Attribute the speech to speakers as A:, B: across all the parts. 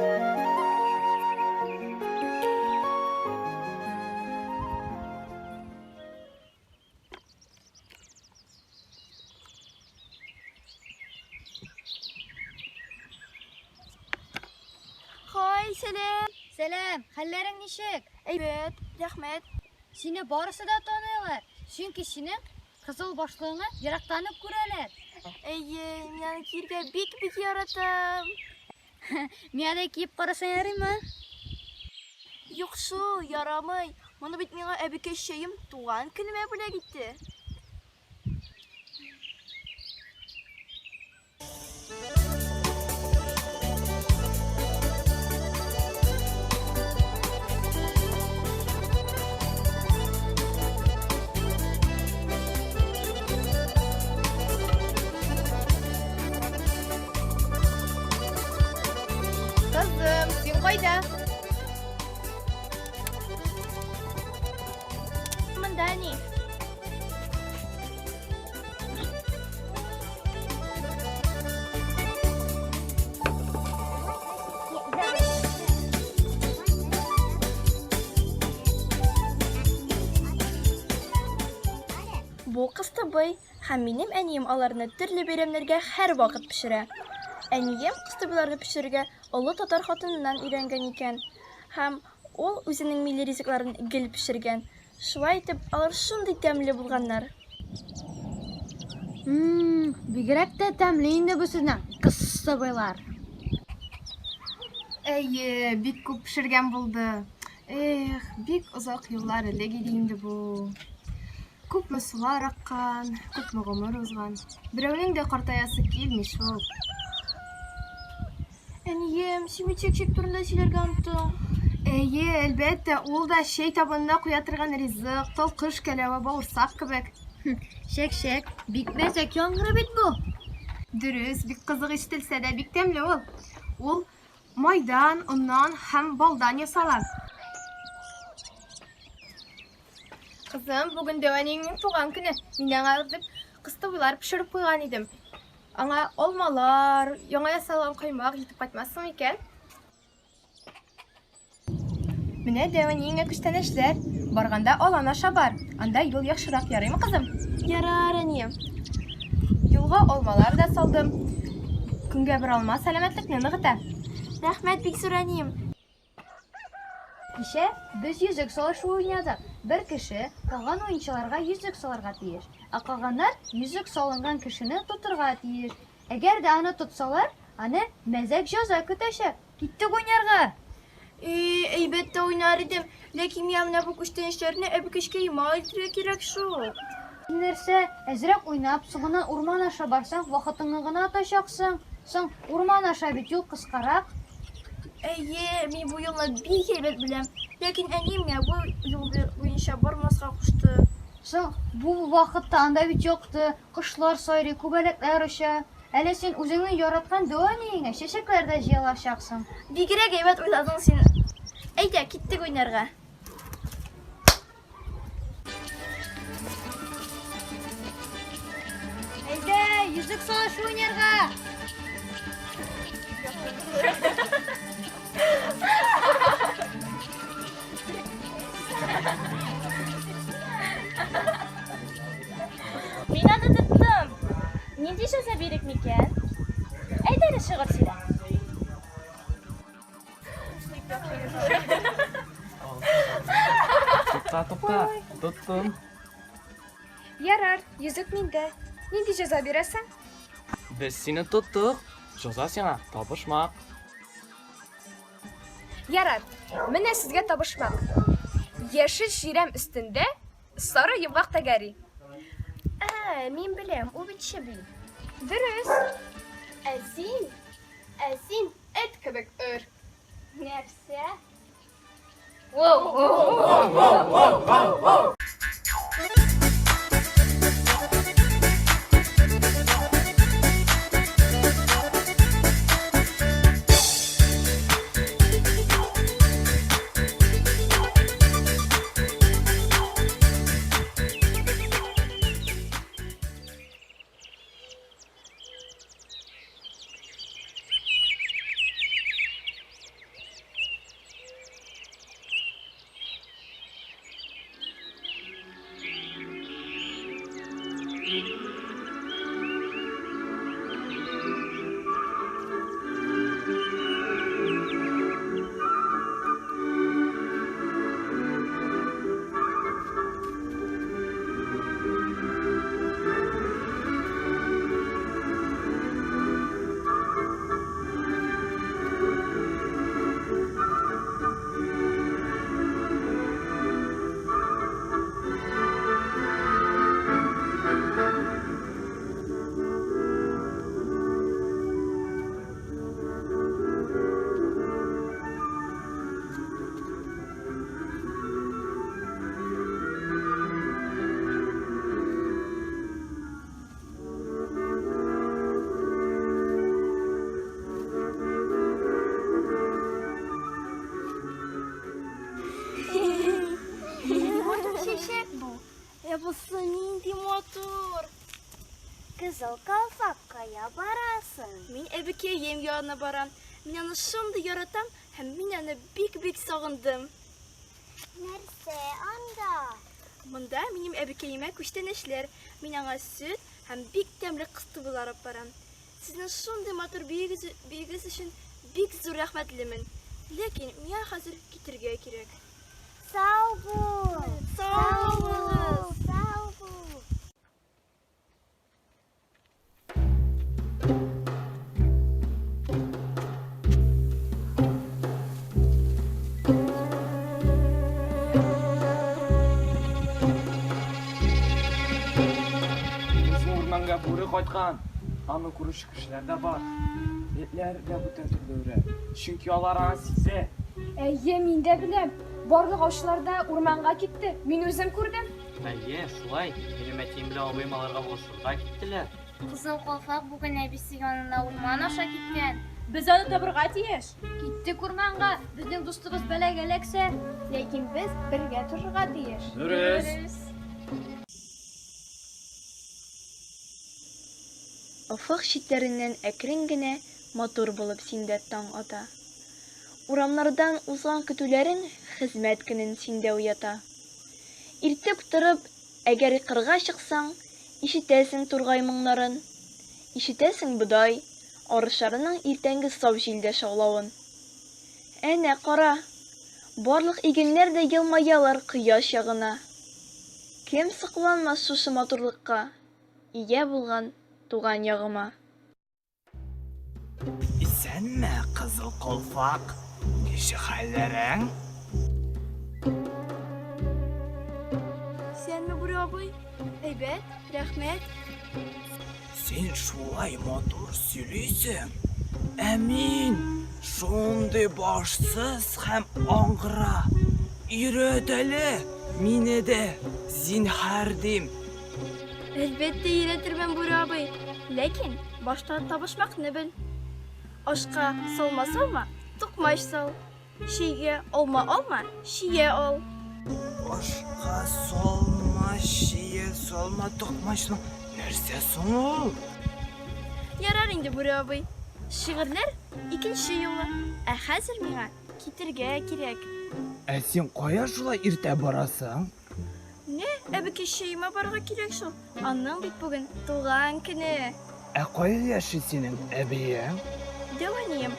A: Хай, сәлам!
B: Сәлам, хәлләрең ничек?
A: Әйбәт, рәхмәт.
B: Сине барысы да таныйлар, чөнки синең кызыл башлыгыңны ерактан ук күрәләр.
A: Әйе, мин аны киергә бик-бик яратам.
B: Миңа да киеп карасаң ярыймы?
A: Юк шул, ярамый. Моны бит миңа әбекәй-чәем туган көнемә бүләк итте.
C: Кызым, син кайда?
A: Монда ни? Бу кыстыбый һәм минем әнием аларны төрле бәйрәмнәргә һәрвакыт пешерә. Әнием кыстыбыйларны пешерергә олы татар хатыныннан өйрәнгән икән. Һәм ул үзенең милли ризыкларын гел пешергән. Шулай итеп, алар шундый тәмле булганнар.
B: Ммм, бигрәк тә тәмле инде бу сезнең кыстыбыйлар.
C: Әйе, бик күп пешергән булды. Эх, бик озак еллар элек иде инде бу. Күпме сулар аккан, күпме гомер узган. Берәүнең дә картаясы килми шул.
A: Әнием, син бит чәк-чәк турында сөйләргә оныттың.
C: Әйе, әлбәттә, ул да чәй табынына куя торган ризык, талкыш кәләвә, бавырсак кебек.
B: Чәк-чәк, бик мәзәк яңгырый бит бу.
C: Дөрес, бик кызык ишетелсә дә, бик тәмле ул. Ул майдан, оннан һәм балдан ясала. Кызым, бүген дәү әниеңнең туган көне. Мин аңа дип кыстыбыйлар пешереп куйган идем. Аңа алмалар, яңа ясалган каймак җитеп кайтмассың микән? Менә дәү әниеңә күчтәнәчләр. Барганда алан аша бар. Анда юл яхшырак, ярыймы, кызым?
A: Ярар, әнием.
C: Юлга алмалар да салдым. Көнгә бер алма сәламәтлекне ныгыта.
A: Рәхмәт, бик зур әнием.
B: Кичә без йөзек салышу уйнадык. Бер кеше калган уенчыларга йөзек салырга тиеш, ә калганнар йөзек салынган кешене тотырга тиеш. Әгәр дә аны тотсалар, аны мәзәк җәза көтәчәк. Киттек уйнарга!
A: И, әйбәт тә уйнар идем, ләкин миңа менә бу күчтәнәчләрне әбекәчкәемә илтергә кирәк шул.
B: Син нәрсә, әзрәк уйнап, соңыннан урман аша барсаң, вакытыңны гына отачаксың. Соң, урман аша бит юл кыскарак.
A: Әйе, мин бу юлны бик әйбәт беләм. Ләкин әни миңа бу юл буенча бармаска кушты.
B: Соң, бу вакытта анда бит якты, кошлар сайрый, күбәләкләр оча. Әле син үзеңнең яраткан дәү әниеңә чәчәкләр дә җыя алачаксың.
A: Бигрәк әйбәт уйладың син. Әйдә, киттек уйнарга.
B: Әйдә, йөзек салыш уйнарга!
D: Мин аны тоттым. Нинди җәза бирик микән? Әйдә әле шигырь сөйлә.
E: Тукта, тукта, тоттым.
C: Ярар, йөзек миндә. Нинди җәза бирәсең?
E: Без сине тоттык. Җәза сиңа табышмак.
C: Ярар, менә сезгә табышмак. Яшел чирәм өстендә сары йомгак тәгәри.
A: Ә, мин беләм, ул бит чеби.
C: Дөрес.
A: Ә син, ә син эт кебек өр. Нәрсә?
F: Кызыл калфак, кая барасың?
A: Мин әбекәем янына барам. Мин аны шундый яратам һәм мин аны бик-бик сагындым.
F: Нәрсә анда?
A: Монда минем әбекәемә күчтәнәчләр. Мин аңа сөт һәм бик тәмле кыстыбыйлар алып барам. Сезнең шундый матур биюегез, биюегез өчен бик зур рәхмәтлемен. Ләкин миңа хәзер китергә кирәк.
F: Сау бул!
A: Сау булыгыз!
F: Сау бул!
E: Безнең урманга бүре кайткан. Аны күрүче кешеләр дә бар. Этләр дә бүтән төрле өрә. Чөнки алар аны сизә.
C: Әйе, мин дә беләм. Барлык аучылар да урманга китте. Мин үзем күрдем.
G: Әйе, шулай. Минем әтием белән абыем аларга булышырга киттеләр.
D: Кызыл калфак бүген әбисе янына урман аша киткән. Без аны табырга тиеш.
B: Киттек урманга, безнең дустыбыз бәлагә эләксә.
C: Ләкин без бергә торырга тиеш.
E: Дөрес.
A: Офык читләреннән әкрен генә матур булып синдә таң ата. Урамнардан узган көтүләрең хезмәт көнен синдә уята. Иртүк торып, әгәр кырга чыксаң, ишетәсең тургай моңнарын. Ишетәсең бодай, арышларының иртәнге саф җилдә шаулавын. Әнә, кара, барлык игеннәр дә елмаялар кояш ягына. Кем сокланмас шушы матурлыкка, ия булган туган ягыма.
H: Исәнме, Кызыл Калфак! Ничек хәлләрең?
A: Исәнме, Бүре абый. Әйбәт, рәхмәт.
H: Син шулай матур сөйлисең. Ә мин шундый башсыз һәм аңгыра. Өйрәт әле мине дә, зинһар дим.
A: Әлбәттә өйрәтермен, Бүре абый. Ләкин башта табышмакны бел. Ашка салма салма, токмач сал. Чәйгә алма алма, чия ал.
H: Ашка салма, чия салма, токмач салма. Нәрсә соң ул?
A: Ярар инде, Бүре абый. Шигырьләр икенче юлы. Ә хәзер миңа китергә кирәк.
H: Ә син кая шулай иртә барасың?
A: Менә әбекәчәемә барырга кирәк шул. Аның бит бүген туган көне.
H: Ә кая яши синең әбиең?
A: Дәү әнием.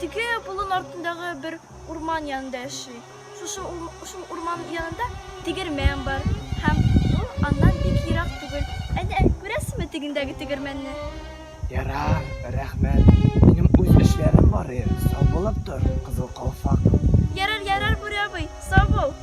A: Теге болын артындагы бер урман янында яши. Шушы шул урман янында тегермән бар. Һәм ул аннан бик ерак түгел. Әнә, күрәсезме тегендәге тегермәнне?
H: Ярар, рәхмәт. Минем үз эшләрем бар иде. Сау булып тор, Кызыл калфак.
A: Ярар, ярар, Бүре абый, сау бул.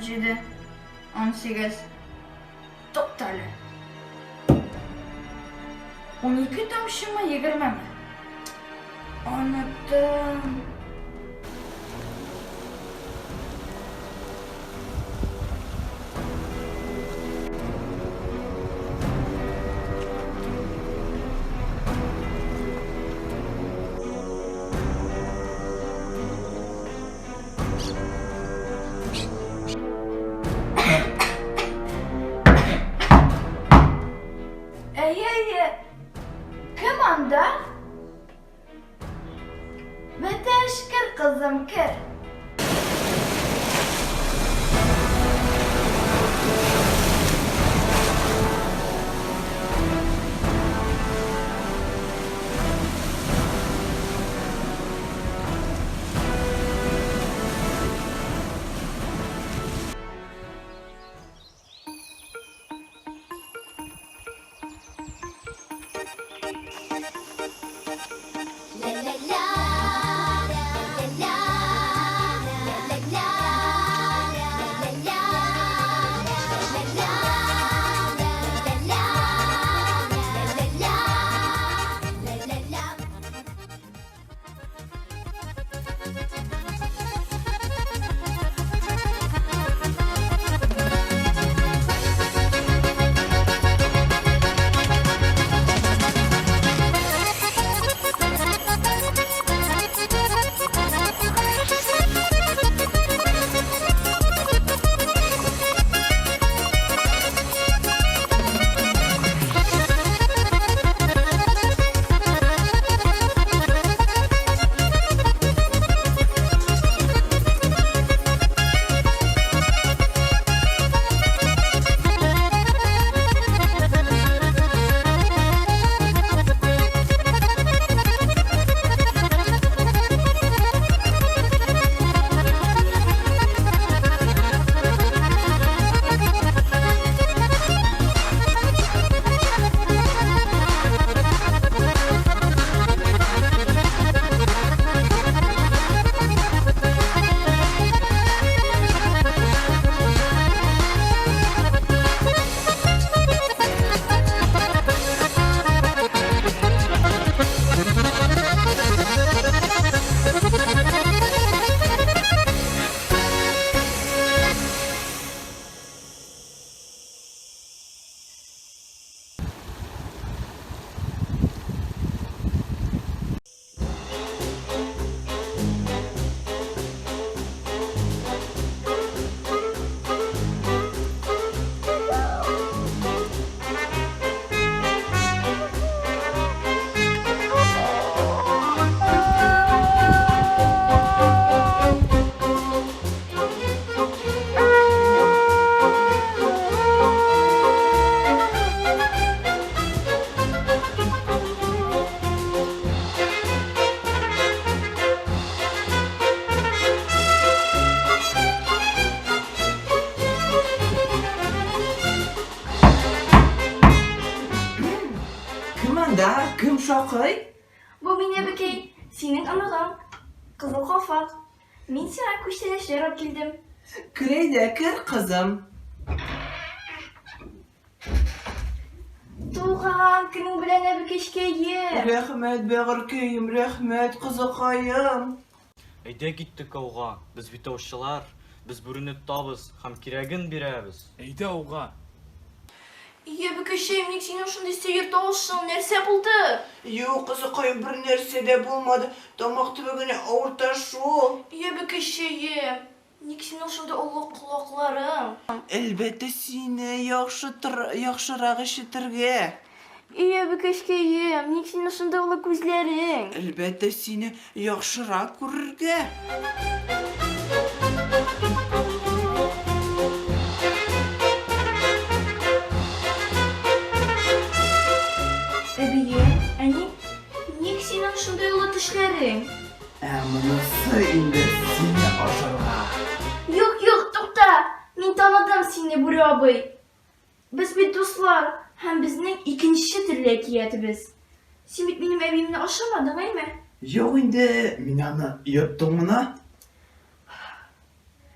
I: 17, 18, тукта әле. 12 тамчымы, 20-ме? Оныттым. Әйе, әйе. Кем анда? Бәтәш, кер, кызым, кер.
H: анда? Кем шакый?
A: Бу мин, әбекәй, синең оныгың, Кызыл калфак. Мин сиңа күчтәнәчләр алып килдем.
H: Кер әйдә, кер, кызым.
A: Туган көнең белән, әбекәчкәем!
H: Рәхмәт, бәгырькәем, рәхмәт, кызыкаем.
G: Әйдә киттек ауга, без бит аучылар, без бүрене тотабыз һәм кирәген бирәбез.
E: Әйдә ауга.
A: Ие, әбекәчәем, ник синең шундый сәер тавышың, нәрсә булды?
H: Юк, кызыкаем, бернәрсә дә булмады, тамак төбе генә авырта шул.
A: Ие, әбекәчәем, Ник синең шундый олы колакларың?
H: Әлбәттә, сине яхшы яхшырак ишетергә.
A: И, әбекәчкәем, ник синең шундый олы күзләрең?
H: Әлбәттә, сине яхшырак күрергә.
A: Әбием, ә ник, ник синең шундый олы тешләрең?
H: Ә монысы инде сине ашарга.
A: Юк, юк, тукта! Мин таныдым сине, Бүре абый. Без бит дуслар, һәм безнең икенче төрле әкиятебез. Син бит минем әбиемне ашамадың, әйме?
H: Юк инде, мин аны йоттым гына.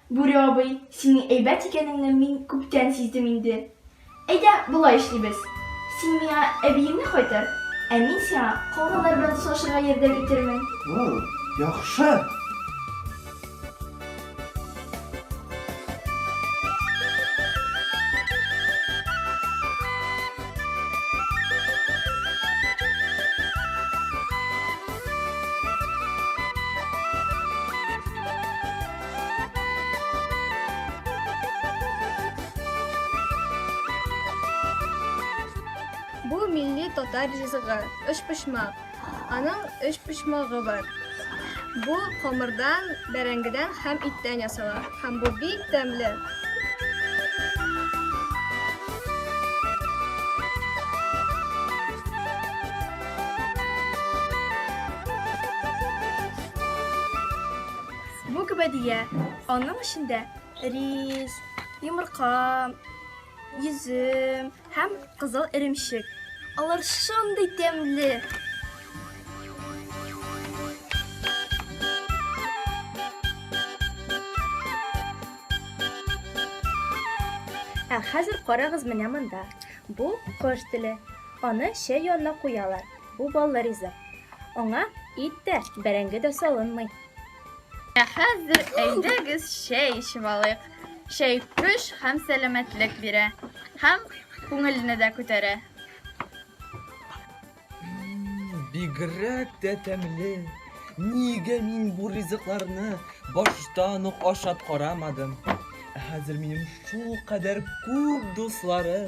A: Бүре абый, синең әйбәт икәнеңне мин күптән сиздем инде. Әйдә, болай эшлибез. Син миңа әбиеңне кайтар, ә мин сиңа калганнар белән дуслашырга ярдәм итермен.
H: О, яхшы!
C: Бу милли татар ризыгы, өчпочмак. Аның өч почмагы бар. Бу камырдан, бәрәңгедән һәм иттән ясала һәм бу бик тәмле.
A: Бу гөбәдия, аның эчендә рис, йомырка, йөзем һәм кызыл эремчек. Алар шундый тәмле!
D: Ә хәзер карагыз менә монда. Бу кош теле. Аны чәй янына куялар. Бу баллы ризык. Аңа ит тә, бәрәңге дә салынмый.
I: Ә хәзер әйдәгез чәй эчеп алыйк. Чәй көч һәм сәламәтлек бирә. Һәм күңелне дә күтәрә.
H: Бигрәк тә тәмле. Нигә мин бу ризыкларны баштан ук ашап карамадым? Ә хәзер минем шулкадәр күп дусларым.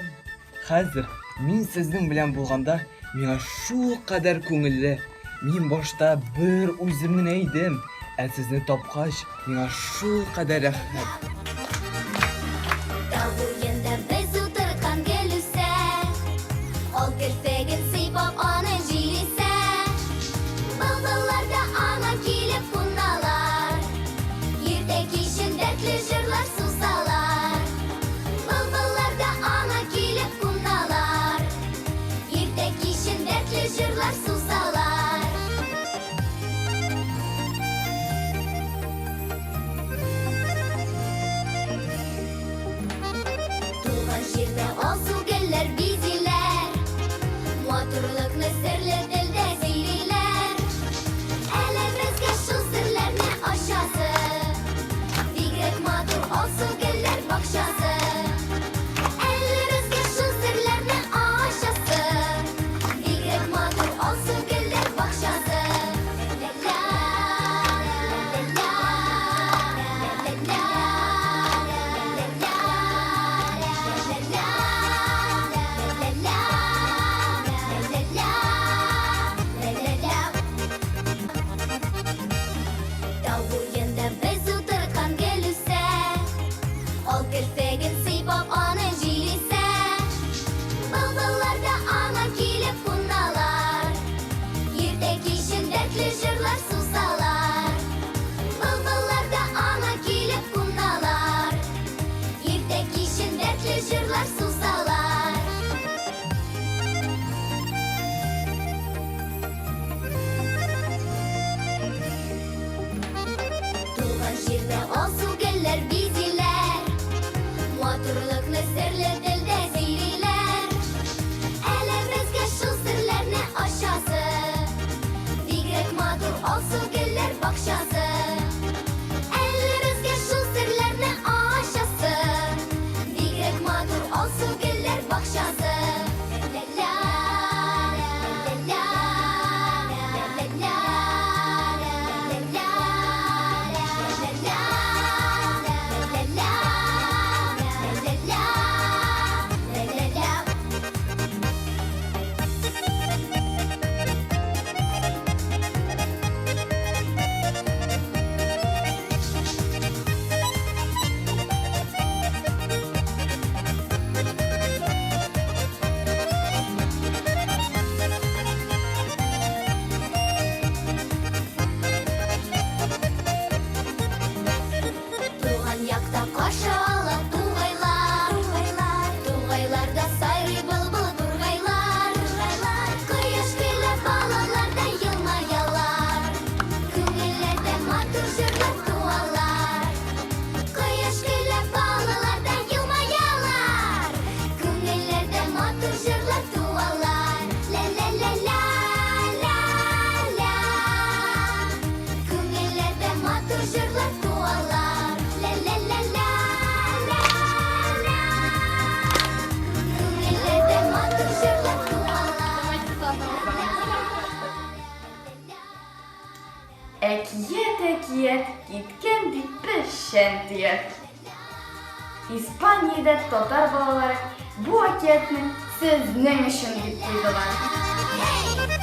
H: Хәзер мин сезнең белән булганда миңа шулкадәр күңелле. Мин башта бер үзем генә идем, ә сезне тапкач, миңа шулкадәр рәхәт.
F: Тау буенда без утырткан гөл үсә, Ал керфеген сыйпап аны җил исә. Былбыллар да аңа килеп куналар, Иртә кичен дәртле җырлар сузалар. Былбыллар да аңа килеп куналар, Иртә кичен дәртле җырлар сузалар.
I: Әкият, әкият, киткән дип печән төяп. Испаниядә татар балалары бу әкиятне сезнең өчен дип куйдылар.